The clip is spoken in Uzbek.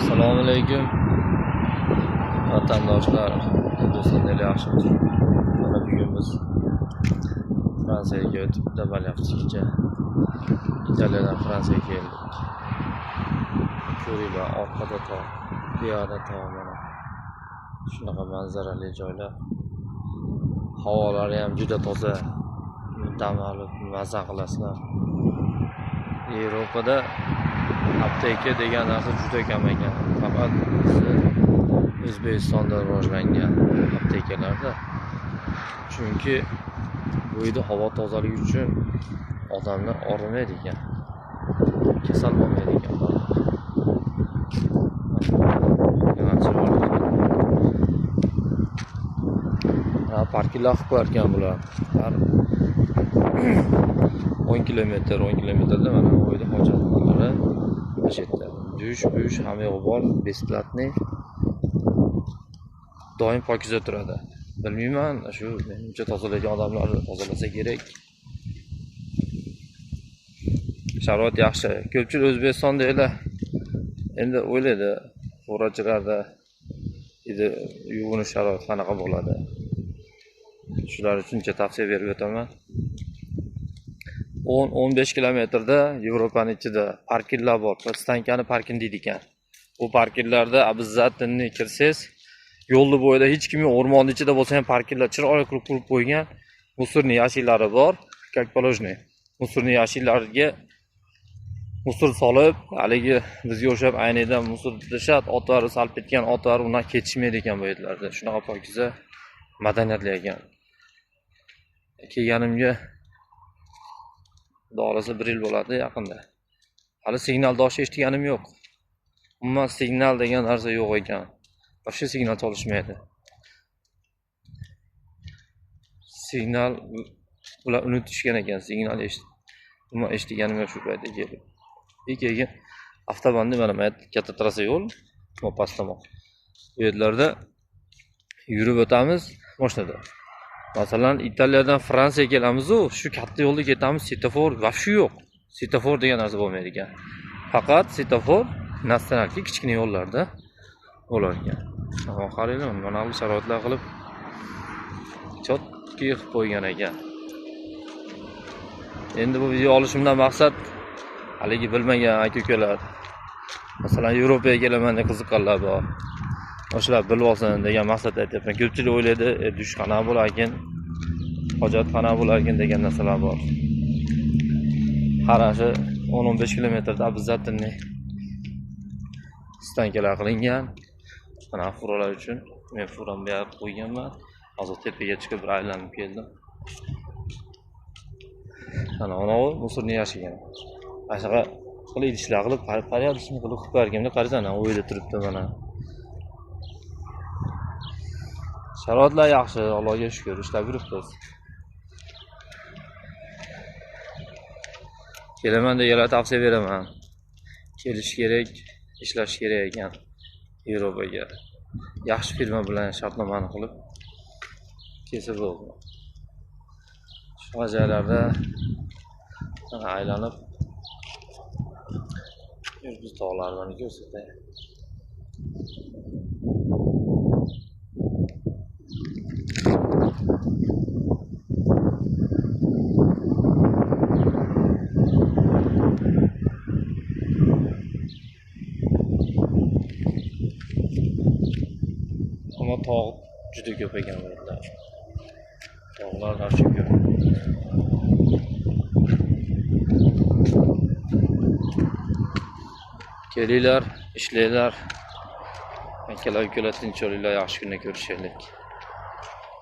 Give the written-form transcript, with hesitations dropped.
Assalomu alaykum vatandoshlar, do'stlar, yaxshimisiz? Mana bugun biz Fransiyaga o'tib dam olyapmiz. Italiyadan Fransiyaga keldik. Ko'ringlar, orqada tog', bu yoqda tog', mana shunaqa manzarali joylar. Havolari ham juda toza. Dam olib maza qilasizlar. Yevropada apteka degan narsa juda kam ekan. Faqat O'zbekistonda rivojlangan aptekalarda. Chunki bu yerda havo tozaligi uchun odamlar og'rimaydi ekan. Kasal bo'lmaydi ekan. Parkinglar qilib qo'yar ekan bular. Har 10 kilometr, 10 kilometrda mana bu yerda hojatxonalari mana shu yerda. Dush, hamma yo'q bor, bесплатный. Doim pokiza turadi. Bilmayman, shu menimcha tozalaydigan odamlar tozalasa kerak. Sharoit yaxshi. Ko'pchilik O'zbekistondagilar endi o'ylaydi, xo'rachilarda endi yuvinish sharoiti qanaqa bo'ladi. Shular uchuncha tavsiya berib o'taman. 10-15 kilometrda Yevropaning ichida parkinglar bor. Stankani parking deydi ekan. Bu parkinglarda обязательно kirsangiz, yo'lni bo'yida hech kim yo'q, o'rmonning ichida bo'lsa ham parkinglar chiroyli qilib qurib qo'ygan. Musorning yashiklari bor, как положено. Musorning yashiklariga musor solib, haligi bizga o'xshab aynidan musor dishat, otlari salib ketgan otlari undan ketishmaydi ekan bu yerlarda. Shunaqa pokiza, madaniyatli ekan. Kelganimga xudo xohlasa 1 yil bo'ladi yaqinda. Hali signal dosh eshitganim yo'q. Umuman signal degan narsa yo'q ekan. Вообще signal chalishmaydi. Signal ular unutishgan ekan, signal umuman eshitganim yo'q shu paytda kelib. Keyin avtobanda mana bu katta trassa yo'l, past tomon. Bu yerlarda yurib o'tamiz mashinada. Masalan, Italiyadan Fransiyaga kelamiz-u, shu katta yo'lda ketamiz, svetofor вообще yo'q. Svetofor degan narsa bo'lmaydi ekan. Faqat svetofor nasionalki kichkina yo'llarda bo'lar ekan. Ammo qaranglar, mana bu sharoitlar qilib chotki qilib qo'ygan ekan. Endi bu video olishimdan maqsad haligi bilmagan aka-ukalar, masalan, Yevropaga kelaman deb qiziqqanlar bor. O'shalar bilib olsin degan maqsadda aytyapman. Ko'pchilik o'ylaydi, dush qanaqa bo'larkan, hojatxona bo'larkan degan narsalar bor. Qarashi 10-15 kilometrda обязательно stankalar qilingan. Mana furalar uchun men furamni bu yerga qo'yganman. Hozir tepaga chiqib bir aylanib keldim. Ana anavi musorni yashigan. Ashaqa qilib idishlar qilib, порядочный qilib qo'yarganda qarasana, u yerda turibdi mana. Sharoitlar yaxshi, Allohga shukr, ishlab yuribmiz. Kelaman deganlar tavsiya beraman. Kelish kerak, ishlash kerak ekan Yevropaga. Yaxshi firma bilan shartnomani qilib kelsa bo'ldi. Shu joylarda aylanib yuribmiz, tog'larni ko'rsatay. Ammo tog' juda ko'p ekan bu yerda. Tog'lar juda ko'p. Kelinglar, ishlanglar. Akalar, ukalar, tinch olinglar, yaxshi kunda ko'rishaylik.